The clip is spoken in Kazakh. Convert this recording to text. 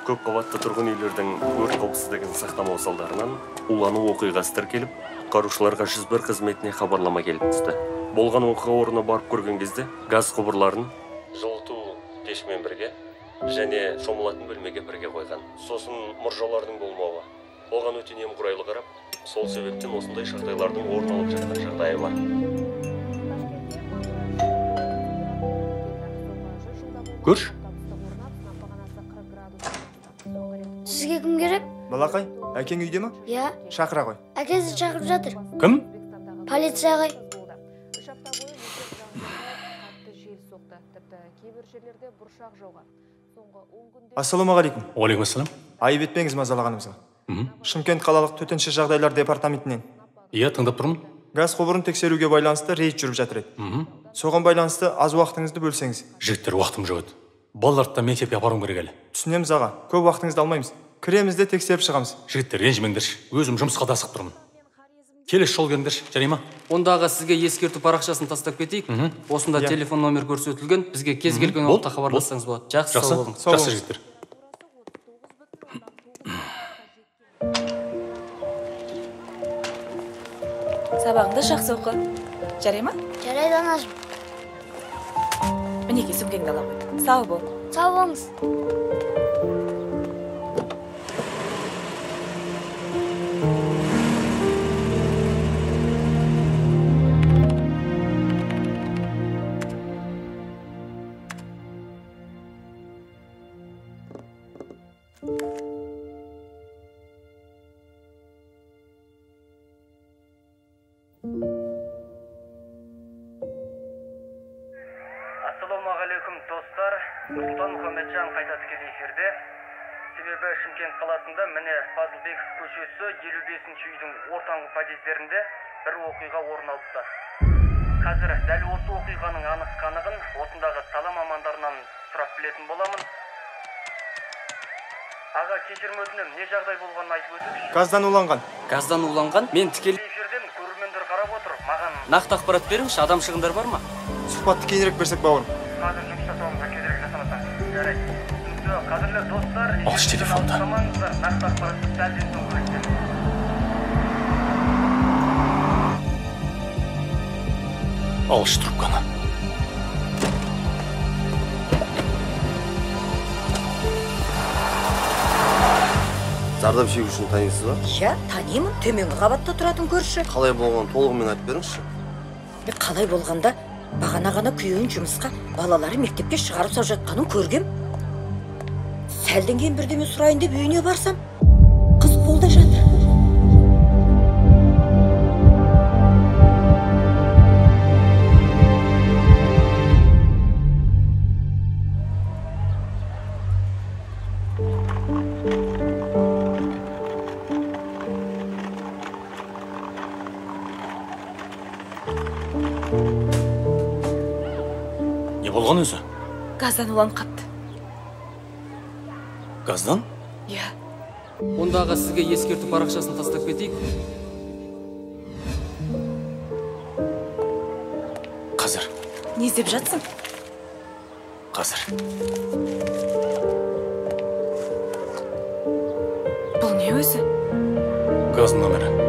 Көп қабатты тұрғын үйлердің өрт қауіпсіздігін сақтамау салдарынан улану оқиғасы тіркеліп, құтқарушыларға 101 қызметіне хабарлама келіп түсті. Болған оқиға орнына барып көрген кезде газ құбырларын жылыту пешімен бірге және шомылатын бөлмеге бірге қойған. Сосын мұржалардың болмауы. Оған өте немқұрайлы қарап, сол себептен осындай жағдайлардың орын алып жатқан жағдайы бар. Көрші. Сізге кім керек? Балақай, әкең үйде ме? Иә. Шақыра ғой. Әкесі шақырып жатыр. Кім? Полиция ағай. Ассалаумағалейкум. Уағалейкум ассалам. Айып етпеңіз мазалағанымызға. Шымкент қалалық төтенше жағдайлар департаментінен. Иә, тыңдап тұрмын. Газ құбырын тексеруге байланысты рейд жүріп жатыр еді. Соған байланысты аз уақытыңызды бөлсеңіз. Жігіттер, уақытым жоқ еді. Балаларды да мектепке апаруым керек әлі. Түсінеміз аға, көп уақытыңызды алмаймыз. Кіреміз де тексеріп шығамыз. Жігіттер, ренжімеңдерші. Өзім жұмысқа да асығып тұрмын. Келесі жолы келіңдерші, жарай ма? Онда аға, сізге ескерту парақшасын тастап кетейік. Осында телефон номер көрсетілген. Бізге кез келген уақытта хабарлассаңыз болады. Жақсы, сау болыңыз. Жақсы, жігіттер. Сабағыңды жақсы оқы. Жарай ма? Жарайды, анашым. Мінекей, сөмкеңді ала ғой. Сау бол. Сау болыңыз. Ассалаумағалейкум, достар. Нұрсұлтан Мұхамеджан қайта тікелей эфирде. Себебі Шымкент қаласында міне Пазылбеков көшесі 55-ші үйдің ортаңғы подъездерінде бір оқиға орын алыпты. Қазір дәл осы оқиғаның анық қанығын осындағы сала мамандарынан сұрап білетін боламын. Аға, кешірім өтінемін, не жағдай болғанын айтып өтіңізші. Газдан уланған. Газдан уланған? Мен тікелей эфирден көрермендер қарап отыр. Маған нақты ақпарат беріңізші, адам шығындар бар ма? Сұхбатты кейінірек берсек, бауырым. Қазір жұмыс жасауымызға кедергі жасамасаңыз. Жарайды. Түсінікті. Қадірлі достар, Алшы телефонды. алыстамаңыздар, нақты ақпаратты сәлден соң көрсетемін. Алшы трубканы. Зардап шегушіні танисыз ба? Иә, танимын. Төменгі қабатта тұратын көрші. Қалай болғанын толығымен айтып беріңізші. Қалай болғанда, бағана ғана күйеуін жұмысқа, балалары мектепке шығарып салып жатқанын көргем. Сәлден кейін бірдеме сұрайын деп үйіне барсам, қыз қолда жатыр. Не болған өзі? Газдан уланып қапты. Газдан? Иә. Онда аға, сізге ескерту парақшасын тастап кетейік. Қазір. Не іздеп жатсың? Қазір. Бұл не өзі? Газ номері.